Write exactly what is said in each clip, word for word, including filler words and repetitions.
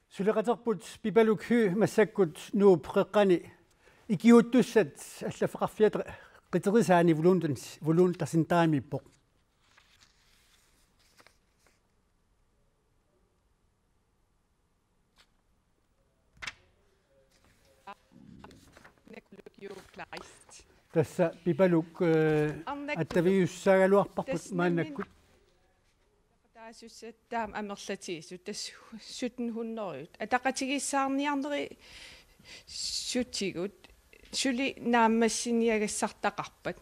Suleqaterput Pipaluk Høegh massakkut Nuup Qeqqani ikiuuttussat allaffeqarfiata qiterisaani Voluntas-, Voluntasintaamiippoq. Tassa Pipaluk, eh, Arnakkut. Attaviussaagaluarparput tassa maannakkut. Taasussat taama amerlatigisut tassa sytten hundrede. Ataqatigiissaarniarneri sutigut suli naammassiniagassartaqarpat?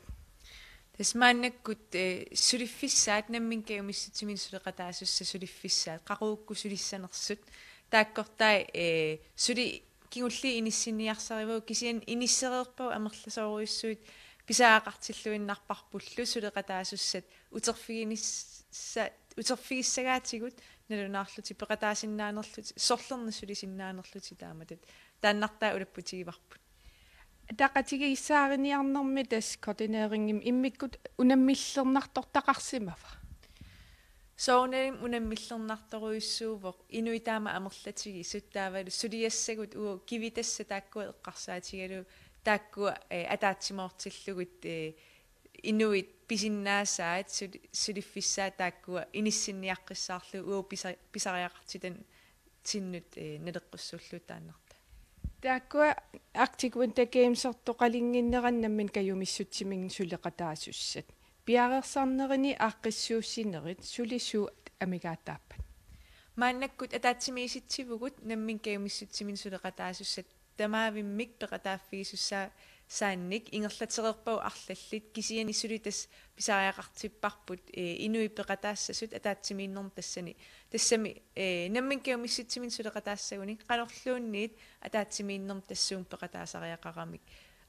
Tassa maannakkut, eh, suliffissaat, nammineq kajumissutsiminnik suleqataasussat suliffissaat, qaqugukkut sulissanersut. Taakkortai, eh, suli kingulliit inissinniarsarivagut, kisianni inissereerpagut amerlasoorujussuit pisariaqartilluinnarparpullu suleqataasussat uterfiginissa-, uterfigissagaatigut nalunaarlutik peqataasinnaanerlutik, sorlerneq sulisinnaanerlutik taamatut. Taannartaa ulapputigivarput. Ataqatigiissaariniarnermi tassa koordineeringimi immikkut unammillernartortaqarsimava? Soorunalimi unammillernartorujussuuvoq, inuit taama amerlatigisut taavalu suliassagut uagut kivitassat taakkua eqqarsaatigalugu taakkua, eh, ataatsimoortillugit, eh, inuit pisinnaasaat suli-, suliffissaat taakkua inissinniaqqissaarlugit uagut pisa-, pisariaqartitan-, tinnut, eh, naleqqussuullugu taannartaa. Taakkua Arctic Winter Gamesertoqalinnginneranni nammineq kajumissutsiminnik suleqataasussat. Piareersarnerini aaqqissuussinerit suli suut amigaataappat? Maannakkut ataatsimiisitsivugut nammineq kajumissutsiminnik suleqataasussat tamaavimmik peqataaffigisussaa-, saannik ingerlatereerpagut arlallit, kisianni suli tassa pisariaqartipparput, eh, inuit peqataassasut ataatsimiinnermi tassani. Tassami, eh, nammineq kajumissutsiminnik suleqataassagunik qanorluunniit ataatsimiinnermi tassuuna peqataasariaqaramik.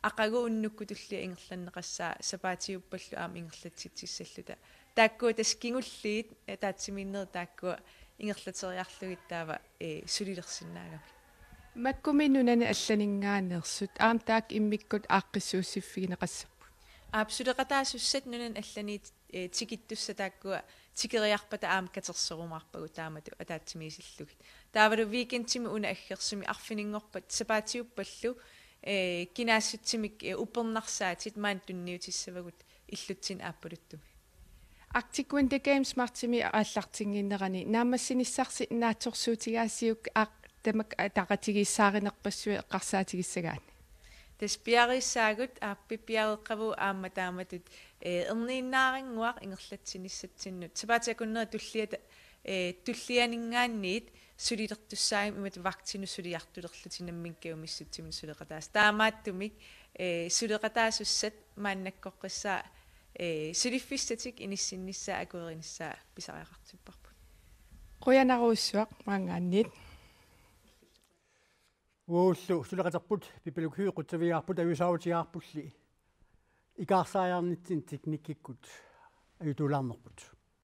Aqagu unnukkut tullia ingerlanneqassaaq sapaatiuppallu aamma ingerlatsitsissalluta. Taakkua tassa kingulliit, eh, ataatsimiinnerit taakkua ingerlateriarlugit taava, eh, sulilersinnaagamik. Makkumi nunani allaninngaanneersut aamma taakku immikkut aaqqissuussiffigineqassapput? Aap, suleqataasussat nunani allaniit, eh, tikittussat taakkua tikeriarpata aamma katersorumaarpagut taamatut ataatsimiisillugit. Taavalu weekendimi una aggersumi arfininngorpat sapaatiuppallu, eh, kinaassutsimik, eh, uppernarsaatit maani tunniutissavagut illutsinni aappaluttumi. Arctic Winter Games martsimi aallartinnginnerani naammassinissarsi naatsorsuutigaasiuk aaq-, tamakku ataqatigiissaarinerpassuit eqqarsaatigissagaanni? Tassa piareerissaagut, aappi piareeqqavugut aamma taamatut, eh, erniinnaarannguaq ingerlatsinissatsinnut. Sapaatip akunneri tulliata, eh, tullianinngaanniit sulilertussaagami imatut vagtinut suliartulerlutik nammineq kajumissutsiminnik suleqataasut. Taamaattumik, eh, suleqataasussat maannakkoqqissaaq, eh, suliffissatik inissinnissaat akuerinissaat pisariaqartipparput. Qujanarujussuaq maanngaanniit. Uagullu suleqaterput Pipaluk Høegh qutsavigaarput, ajuusaarutigaarpulli ikaarsaariarnitsinni teknikkikkut ajutuulaarnerput.